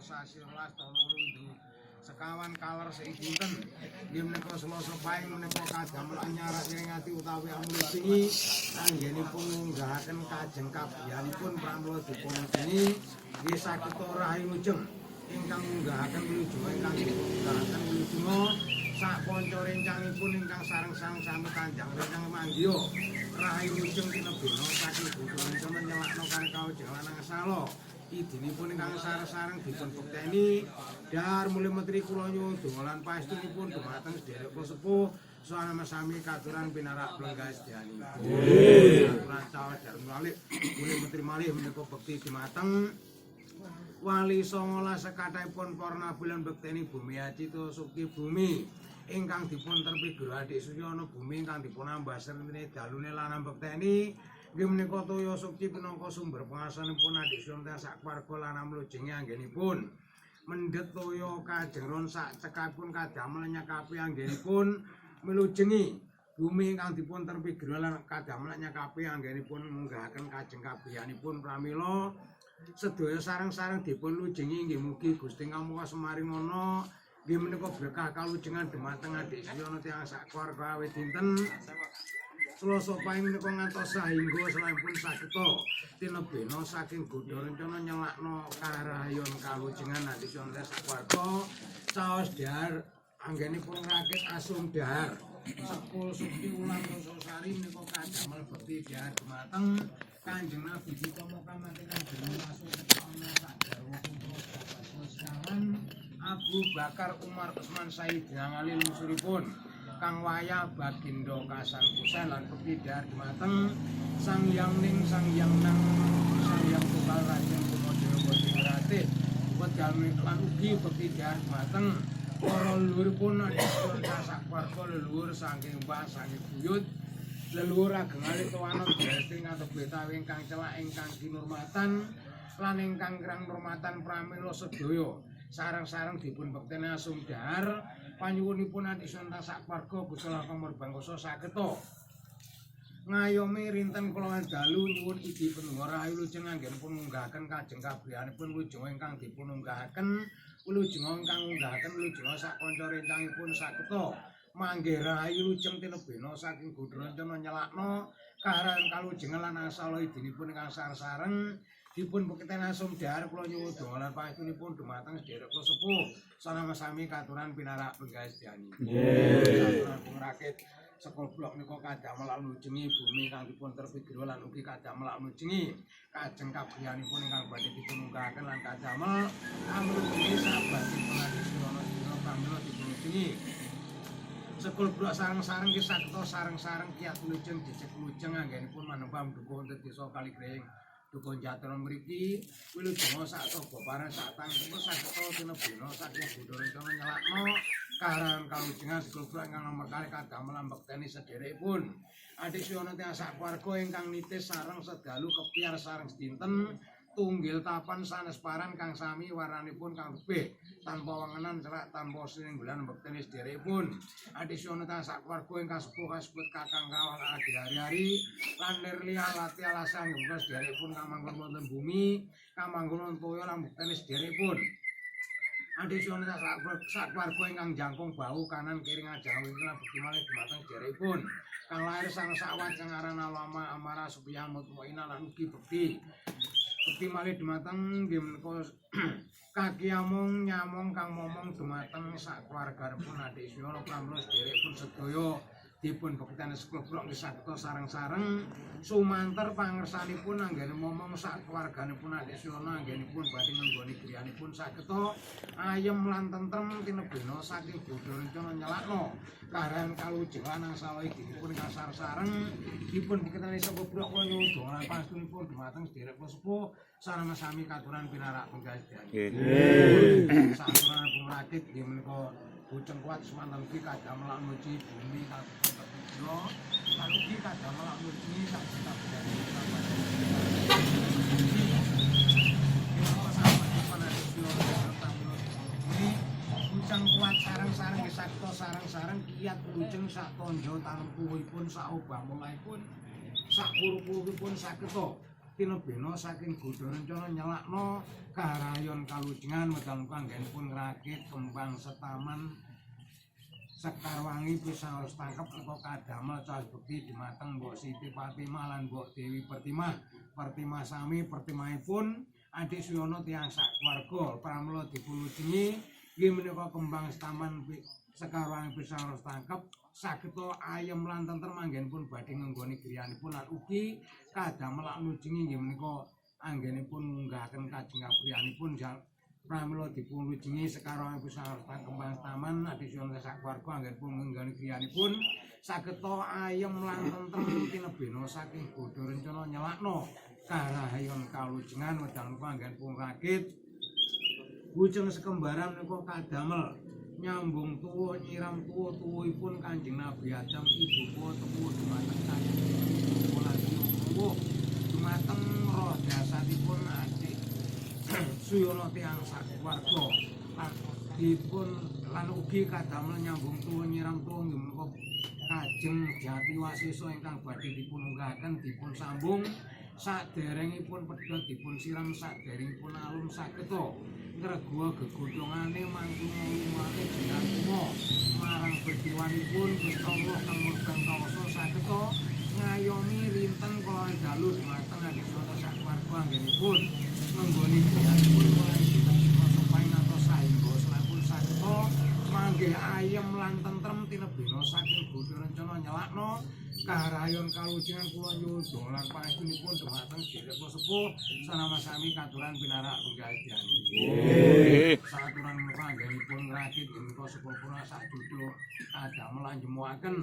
sasi 12 taun 2000 sekawan kaler seidinten nggih menika Selasa Paing menika kadamel anyar ngiringati utawi amlujengi anggenipun ngunggahaken kajeng kabiyanipun pramila dipun lujengi nggih sageta rahayu lujeng ingkang ngunggahaken wilujeng ingkang dipununggahaken wilujeng sak panca rencangipun ingkang sareng-sareng sami kanjang rencang manggiha rahayu lujeng tinebena saking buta rencana nyelakna kawujeng lanang sala idinipun ingkang sareng-sareng dipun bekteni dar mulih menteri kula nyuwun donga lan paestunipun dumateng sedherek kula sepuh sanama sami katuran pinarak plenggah sedyanipun. Katuran cawas dar malih mulih menteri malih menika bekti dumateng Wali 19 sekathahipun para nabi lan bekteni bumi acita sukti bumi ingkang dipun terpi Guru Adik Suyono bumi ingkang dipun ambah srentene dalune lan bekteni nggih menika toya sukti pinangka sumber pengasanipun Adik Suyono sak keluarga lan amlujengi anggenipun mendhet toya kajengron sak cekapipun kadamel nyakapi anggenipun milujengi bumi ingkang dipun terpi Guru lan kadamel nyakapi anggenipun munggahaken kajeng kabiyanipun pramila sedaya sareng-sareng dipun lujengi nggih mugi Gusti Ngamuka semaringana nggih menika berkah kalujengan dumateng Adik Suyono tiyang sak keluarga awit dinten Selasa Paing menika ngantos sahingga selampun sageta tinebena saking godha rencana nyelakna karahayon kalujengan Adik Suyono sak keluarga caos dhahar anggenipun ngrakit asum dhahar sekul sukti ulang Sari menika kadamel bekti dhahar dumateng Kanjeng Nabi kita Muhammad ingkang jeneng langsung ana sak garwa putra sekawan Abu Bakar Umar Utsman Sayyidina Ali lungsuripun Kang Wayah Bagindo Kasan Kusen lan bekti dhahar dumateng Sang Hyang Ning Sang Hyang Nang Sang Hyang Tunggal Raden Kumodaya Bodingrate wedal lan ugi bekti dhahar dumateng para leluhuripun adipun sak keluarga leluhur saking mbah saking buyut leluhur ageng alit tuwanon destri ngantos betawi ingkang celak ingkang kinurmatan lan ingkang kirang nurmatan pramila sedaya sareng-sareng dipun bekteni asung dhahar panyuwunipun Adik Sunta sak keluarga Gusti Allah Murbangkasa sageta ngayomi rinten kula dalu nyuwun idi panungga rahayu lujeng anggenipun ngunggahaken kajeng kabriyanipun wilujeng ingkang dipun unggahaken wilujeng ingkang ngunggahaken wilujeng sak kanca rencangipun sageta manggih rahayu lujeng tinebena saking godha rencana nyelakna kaharan kalujengan lan asala idinipun ingkang sareng-sareng dipun bekteni asum dhahar kula nyuwun donga lan pangestunipun dumateng sedherek kula sepuh sanama sami katuran pinarak penggawe sedyanipun. Katuran pungrakit sekul blok nika kadamel lujengi bumi ingkang dipun terpi griya lan ugi kadamel lujengi kajeng kabriyanipun ingkang badhe dipun unggahaken lan kadamel amlujengi sabadipun Adik Suyono sedaya pramila dipun lujengi sekul blok sareng-sareng ki sakta sareng-sareng kiat lujeng jejeg lujeng anggenipun manembah dukuh wonten desa Kaligreng Dukun Jatara mriki wilujeng sak toba pareng sak tangkep sageta tinebena saking godha rencana nyelakna kaharan kalujengan sekul blok ingkang nomer kalih kadamel mbekteni sederekipun Adik Suyono tiyang sak keluarga ingkang nitis sareng sedalu kepiar sareng sedinten tunggil tapan sanes paran kang sami warnanipun kang tebih tanpa wengenan cerak tanpa sinenggulan mbekteni sederekipun Adik Suyono tiyang sak keluarga ingkang sepuh kasebut kakang kawal adi hari-hari lan nirlia lati alasan muga sederekipun kang manggon wonten bumi kang manggon wonten toya lan mbekteni sederekipun Adik Suyono sak keluarga ingkang jangkung bahu kanan kiri ngajeng lan bekti malih dumateng sederekipun kang lahir sang sakwat kang aran Alama Amara Supiyah Mutmainah lan ugi bekti bekti malih dumateng nggih menika kaki amung nyamong kang momong dumateng sak keluarganipun Adik Suyono pramila sederekipun sedaya dipun bekteni seklub-klub nggih sageta sareng-sareng sumanter pangersanipun anggene momong sak keluarganipun Adik Suyono anggenipun badhe ngenggoni griyanipun sageta ayem lan tentrem tinebena saking godha rencana nyelakna kaharan kalujeng lan angsala idinipun ingkang sareng-sareng dipun bekteni saka blok kula nyuwun donga lan pangestunipun dumateng sedherek kula sepuh sareng sami katuran pinarak penggawe Nggih. Saturan pungrakit nggih menika boceng kuat semanten ugi kadamel muji bumi kang dipun tepijo lan ugi kadamel muji sak juta budaya Bujang kuat sareng-sareng nggih sakta sareng-sareng kiat lujeng sak tandha tanempuhipun sak obah mulaipun sak puru-purupun sageta Tinebena saking godha rencana nyelakna karayon kalujengan medal anggenipun ngrakit kembang setaman Sekarwangi pisang harus tangkep menika kadamel caos bekti dumateng Mbok Siti Fatimah lan Mbok Dewi Pertimah. Pertimah sami pertimahipun Adik Suyono tiyang sak keluarga pramila dipunlujengi inggih menika kembang setaman Sekarwangi pisang harus tangkep sageta ayem lan tentrem anggenipun badhe ngenggoni griyanipun lan ugi kadamel lujengi inggih menika anggenipun ngunggahaken kajeng kapriyanipun pramila dipunlujengi Sekarwangi pisang kembang taman Adik Suyono sak keluarga anggenipun ngenggoni griyanipun sageta ayem lan tentrem tinebena saking godha rencana nyelakna karahayon kalujengan wedal menika anggenipun rakit bujeng sekembaran menika kadamel nyambung tuwa nyiram tuwa tuwuhipun Kanjeng Nabi Adam ibu kula tepuh dumateng Kanjeng Ibu lan tuwuh dumateng roh jasadipun Adik Suyono tiyang sakeluarga lan dipun lan ugi kadamel nyambung tuwa nyiram tuwa inggih menika kajeng Jati Wasesa ingkang badhe dipun unggahaken dipun sambung saderengipun pedhot dipun siram saderengipun alum sageta ngreguwa gegodhongane mangklunga-lungane jeneng marang berdiwanipun Gusti Allah kang murban kawasa sageta ngayomi rinten kala dalu dumateng Adik Suyono sakeluarga anggenipun ngenggoni griyanipun mulai dinten Selasa Pahing ngantos sahingga selangkung sageta manggih ayem lan tentrem tinebena saking godha rencana nyelakna karayon kalujengan kula nyuwun lan pangestunipun dumateng sedherek sepuh sanama sami katuran pinarak penggadean. Saturan menika anggenipun ngrakit inggih menika sepuluh sak juta kadamel anjemuaken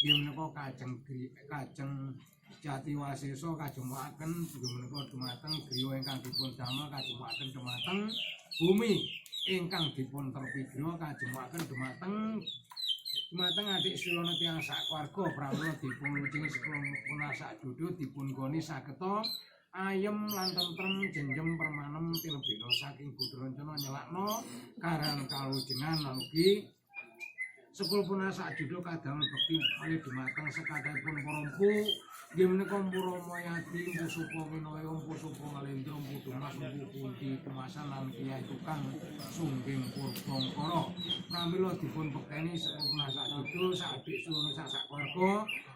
inggih menika kajeng kajeng Jati Wasesa kajemuaken inggih menika dumateng griya ingkang dipun damel kajemuaken dumateng bumi ingkang dipun terpi griya kajemuaken dumateng dumateng Adik Suyono tiyang sakeluarga pramila dipun lujengi sepuluh sak dudu dipun goni sageta ayem lan tentrem jenjem permanem tinebena saking godha rencana nyelakna karan kalujengan lan ugi sepuluh punah sak juta kadamel bekti malih dumateng sekathahipun para empu inggih menika Empu Ramayadi, Empu Supa Winaya, Empu Supa Ngalendra, Empu Dumas, Empu Kunti Kemasan lan Kyai Tukang Sungging Purbangkara. Pramila dipun bekteni sepuluh punah sak juta sak adik Suyono sak sakeluarga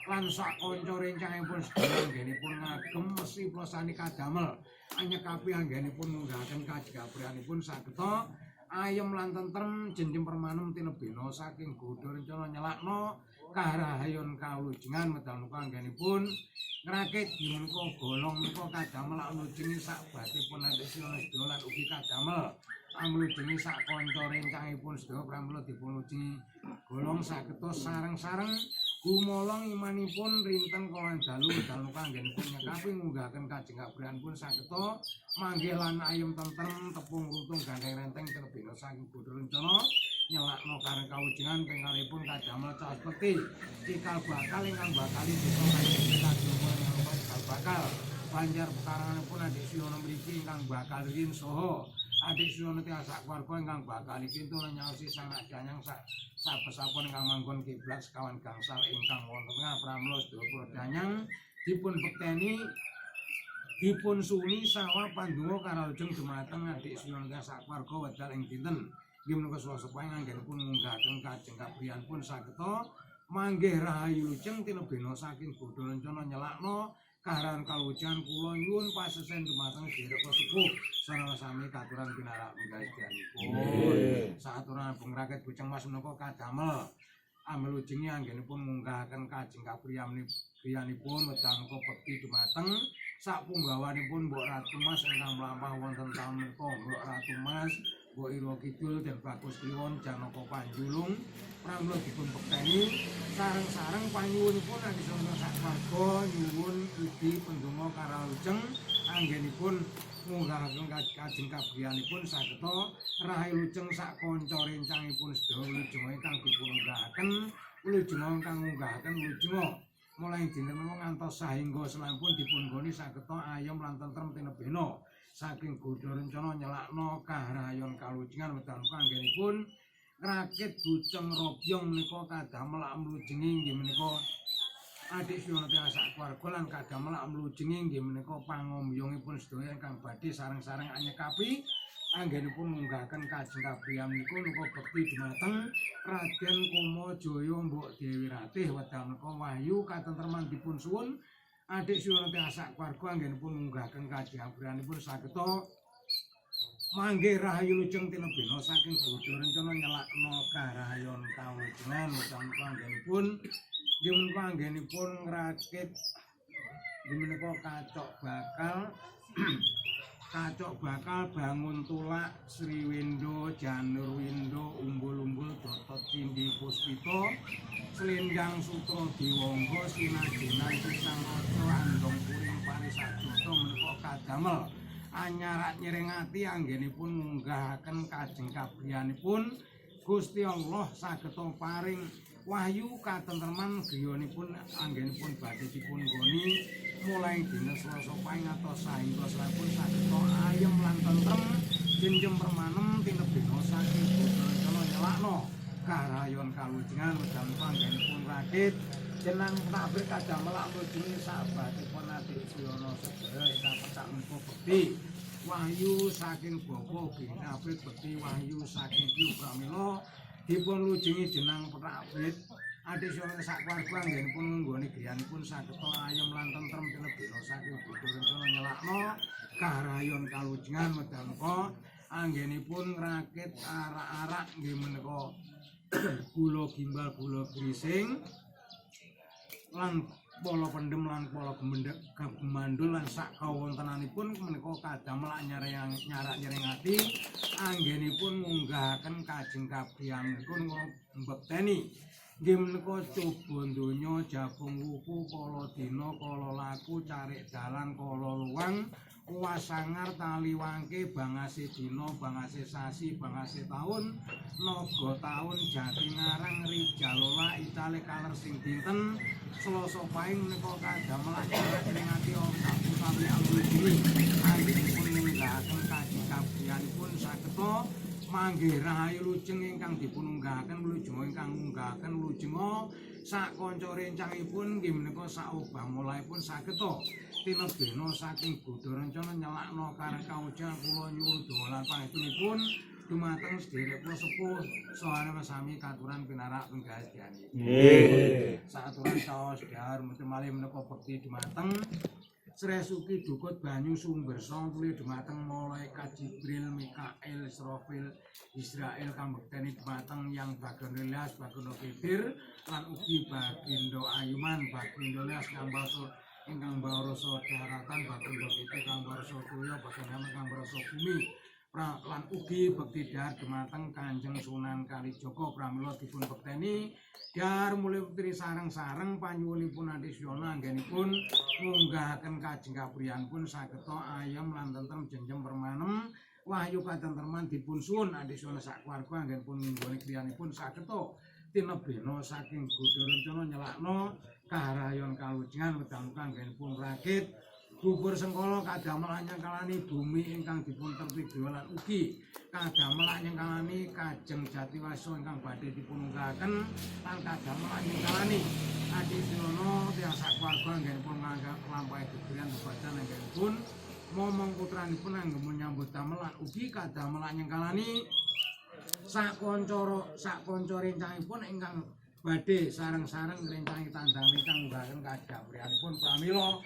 lan sak kanca rencangipun sedaya anggenipun ngagem mesi plesani kadamel anyekapi anggenipun ngunggahaken kajigabriyanipun sageta ayem lan tentrem jenjem permanem tinebena saking godha rencana nyelakna karahayon kalujengan medal muka anggenipun ngrakit menika golong menika kadamel anglujengi sak batipun Adik Suyono sedaya lan ugi kadamel anglujengi sak kanca rencangipun sedaya pramila dipunlujengi golong sageta sareng-sareng gumolong imanipun rinten kala dalu medal muka anggenipun nyekapi ngunggahaken kajeng kabriyanipun sageta manggih lan ayem tentrem tepung rutung gandeng renteng tinebena saking godha rencana nyelakna kareng kawujengan ping kalihipun kadamel caos bekti cikal bakal ingkang bakali desa Kajeng kagungan cikal bakal Banjar pekaranganipun Adik Suyono mriki ingkang bakal riyin saha Adik Suyono tiyang sakeluarga ingkang bakal kintu lan nyaosi sanak danyang sak sabesapun ingkang manggon kiblat sekawan gangsal ingkang wonten tengah pramila sedaya para danyang dipun bekteni dipun suni sawah pandonga karalujeng dumateng Adik Suyono tiyang sakeluarga wedal ing dinten inggih menika Selasa Pahing anggenipun ngunggahaken kajeng kabriyanipun sageta manggih rahayu lujeng tinebena saking godha rencana nyelakna karan kalujan kula nyuwun pasesen dumateng sedherek sepuh sareng sami katuran pinarak penggaweanipun. Saaturan Bung Rakyat Bujang Mas menika kadamel amelujengi anggenipun ngunggahaken kajeng kapriyanipun wedal menika bekti dumateng sak punggawanipun Mbok Ratu Mas ingkang mlampah wonten taun menika Mbok Ratu Mas, Mbok Ira Kidul dan Bagus Kliwon Janaka Panjulung pramila dipun bekteni sareng-sareng panyuwunipun Adik sak warga nyuwun idi pendonga karalujeng anggenipun ngunggahaken kajeng kabriyanipun sageta rahayu lujeng sak kanca rencangipun sedaya wilujeng ingkang dipun unggahaken wilujeng ingkang ngunggahaken wilujeng mulai dinten menika ngantos sahingga selampun dipun goni sageta ayem lan tentrem tinebena saking godha rencana nyelakna kahrayon kalujengan wedal anggenipun ngrakit buceng robyong menika kadamel amlujengi inggih menika Adik Suyono tiang sak keluarga lan kadamel mlujengi inggih menika pangombyongipun sedaya ingkang badhe sareng-sareng anyekapi anggenipun munggahaken kajeng kabriyan menika nuka bekti dumateng Raden Koma Jaya Mbok Dewi Ratih wekdal menika wahyu katentreman dipun suwun Adik Suyono tiang sak keluarga anggenipun munggahaken kajeng kabriyanipun sageta manggih rahayu lujeng tinebena saking bodho rencana nyelakna karahayon kawujengan wekdal menika anggenipun nggih menika anggenipun ngrakit nggih menika kacok bakal bangun tulak Sriwendo Janurwindo umbul-umbul dotot cindhi puspita selendang sutra diwangga sinajenan pisang raja andong puring parisajata menika kadamel anyarak nyiringati anggenipun munggahaken kajeng kabriyanipun Gusti Allah sageta paring wahyu katentreman griyanipun anggenipun badhe dipun nggoni mulai dina Selasa Pahing atos sahingga selapun sageta ayem lan tentrem jenjem permanem tinebena saking bodho rencana nyelakna karayon kalujengan wekdal anggenipun rakit jenang tabrik kadamel mlujengi sahabatipun Adik Suyono sedaya ingkang pecak menika bekti wahyu saking bapa ugi ngapit bekti wahyu saking Ki Pramila dipun lujengi jenang petakbit Adik Suyono sak keluarga anggenipun ngunggoni griyanipun sageta ayem lan tentrem tinebena saking bodho rencana nyelakna karayon kalujengan wekdal menika anggenipun ngrakit arak-arak nggih menika gula gimbal gula grising lan pala pendem lan pala gemendhek gemandul lan sak kawontenanipun menika kadamel nyarak nyiringati anggenipun ngunggahaken kajeng kabriyanipun mbekteni nggih menika coba donya jabung wuku kala dina kala laku carik dalan kala luwang wasangar tali wangke bangase dina bangase sasi bangase taun naga taun jati ngarang rijalola icale kaler sing dinten Selasa Pahing menika kadamel acara nyiringati utawi amrih anggenipun ngunggahaken kajeng kabriyanipun sageta manggih rahayu lujeng ingkang dipun unggahaken wilujeng ingkang ngunggahaken wilujeng sak kanca rencangipun nggih menika sak obah mulahipun sageta tinebena saking bodho rencana nyelakna kareng kawujan kula nyuwun donga lan pangestunipun dumateng sedherek kula sepuh saha sami katuran pinarak penggajian. Nggih. Saaturan saos dhahar mesti malih menika bekti dumateng Sresuki Dukut Banyu Sumber Song tuli dumateng Malaikat Jibril, Mikail, Israfil, Israel kambekteni dumateng Yang Bagindo Ilyas, Bagindo Khidir lan ugi Bagindo Ayuman, Bagindo Ilyas kang basa ingkang bawrasa daratan, Bagindo Khidir kang bawrasa toya, Bagindo Ayuman kang bawrasa bumi. Lan ugi bekti dhahar dumateng Kanjeng Sunan Kalijaga pramila dipun bekteni dhahar mulih putri sareng-sareng panyuwunipun Adi Suyono anggenipun ngunggahaken kajeng kapriyanipun sageta ayem lan tentrem jenjem permanem wahyu katentreman dipun suwun Adi Suyono sak keluarga anggenipun ngunggoni griyanipun sageta tinebena saking godha rencana nyelakna kaharayon kalujengan wekdal anggenipun rakit bubur sengkala kadamel anyangkalani bumi ingkang dipun terpi griya lan ugi kadamel anyangkalani kajeng jatiwasa ingkang badhe dipun unggahaken lan kadamel anyangkalani Adi Suyono tiyang sak keluarga anggenipun nglampahi gegriyan bebadan anggenipun momong putranipun anggenipun nyambut damel lan ugi kadamel anyangkalani sak kanca sak kanca rencangipun ingkang badhe sareng-sareng ngrencangi tandang rencang ngunggahaken kadapriyanipun pramila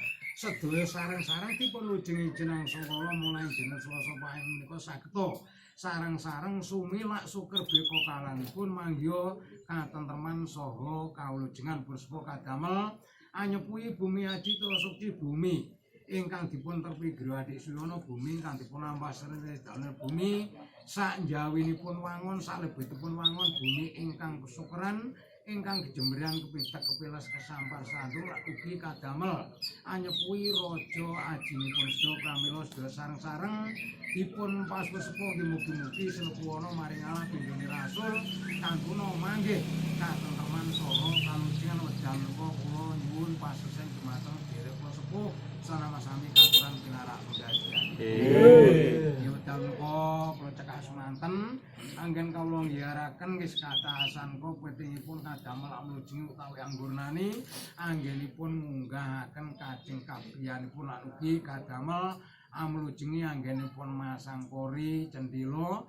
sedaya sareng-sareng dipun lujengi jenang sengkala mulai dinten Selasa Pahing menika sageta sareng-sareng sumilak suker beka kalanipun manggiha katentreman saha kawulujengan puspa kadamel anyepuhi bumi aji suci bumi ingkang dipun terpi griya Adik Suyono bumi ingkang dipun lampah dalem bumi sak njawinipun wangun salebetipun wangun bumi ingkang kesukeran ingkang gejemberan kepitek kepiles kesampar sandung lan ugi kadamel anyepuhi raja ajinipun sedaya pramila sedaya sareng-sareng dipun paspesepuh nggih mugi-mugi senepuwana maring Allah pindhone rasul kangguna manggih katentreman saha kalujengan wekdal menika kula nyuwun pasesen dumateng derek kula sepuh sanama sami katuran pinarak penggajian. Nggih. Ya wekdal menika kula cekak semanten. keranten anggen kawula nggiyaraken nggih kathah sanka petingipun kadamel amlujengi utawi anggurnani anggenipun ngunggahaken kajeng kabriyanipun lan ugi kadamel amlujengi anggenipun masang kori cendhila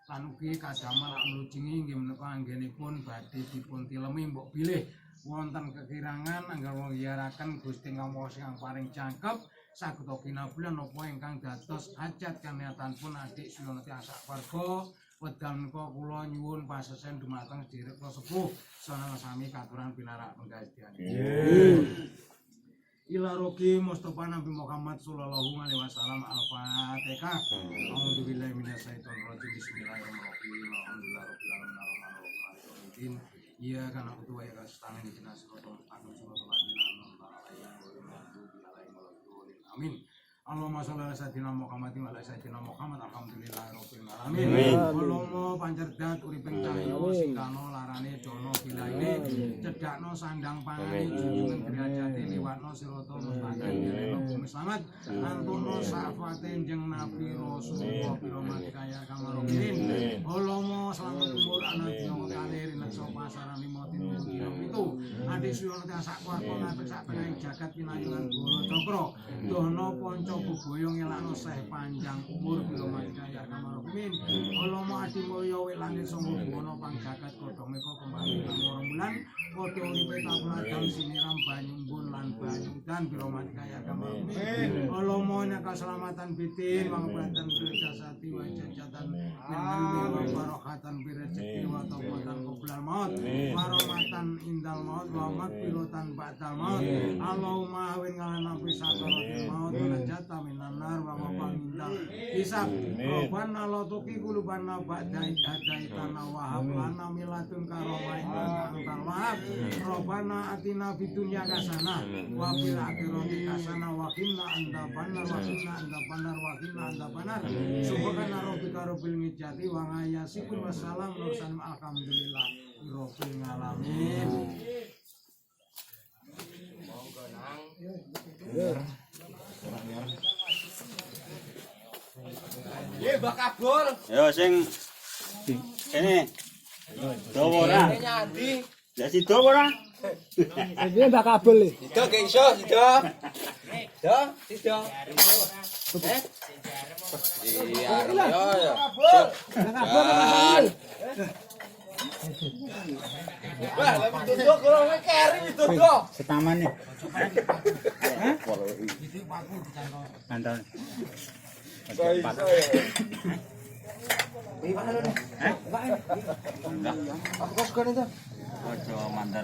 lan ugi kadamel amlujengi inggih menika anggenipun badhe dipun tilemi mbok bilih wonten kekirangan anggen wong nggiyaraken Gusti Kang ingkang paring jangkep saged kinabulan napa ingkang dados hajat kaniatanipun adik Suyonati sak keluarga. Wedal menika kula nyuwun pasesen dumateng sedherek sepuh sanana sami katuran pinarak penggastian. Ila roki Mustafa Nabi Muhammad sallallahu alaihi wasallam. Al-Fatihah. A'udzubillahi minasyaitonir rajim. Bismillahirrahmanirrahim. Alhamdulillahirabbil alamin arrahmanirrahim maliki yaumiddin. Iyyaka na'budu wa iyyaka nasta'in. Ihdinas siratal mustaqim siratal ladzina an'amta 'alaihim ghairil maghdubi 'alaihim waladdallin. Amin. Allahumma sholli ala sayyidina Muhammadin wa ala sayyidina Muhammad. Alhamdulillahirabbil alamin. Allahumma pancerdat uriping cahya singkano larane dono bilaine cedhakno sandang pangane junjungan derajate liwatno siratal mustaqim direno bumi slamet antono syafaate jeneng Nabi Rasulullah birahmatika ya arhamar rahimin. Allahumma selamat umur ana dina kalih rineksa pasaran lima tinu dina pitu adik Suyono sak keluarga ngadeg sak tengahing jagat pinayungan Golo Cakra dono panca bebaya ngelakno seh panjang umur birahmatika ya arhamar rahimin. Allahumma adi mulya wit langit sangga buwana pang jagat kodhong meka kembali kang rembulan padha uripe tapuladam siniram banyu embun lan banyu udan birahmatika ya arhamar rahimin. Allahumma innaka keselamatan bitin wa maghfiratan bil jasadi wa jajatan bil ilmi wa barakatan bil rezeki wa taubatan qoblal maut wa rahmatan indal maut wa maghfiratan ba'dal maut. Allahumma awin ngalana fi sakaratil maut wa najata minan nar wa maqam indal hisab. Rabbana la tuqi qulubana ba'da idh hadaitana wa hab lana min ladunka rahmatan innaka antal wahhab. Rabbana atina fid dunya hasanah wa fil akhirati hasanah wa qina adzabannar wa qina adzabannar wa qina adzabannar. Subhana rabbika rabbil izzati wa amma yasifun wa salamun alhamdulillah rabbil alamin. Monggo nang. Ye Mbah Kabul. Yo sing kene. Dawa ora? Nyandi. Ya sida ora? Ini Mbak Kabul. Sido gak iso, sido. Sido, sido. Eh? Iya, yo yo. Mbak Kabul. Wah, lha duduk kula kowe keri duduk. Setaman nih. Anton. Aku kok itu. Ojo mandar.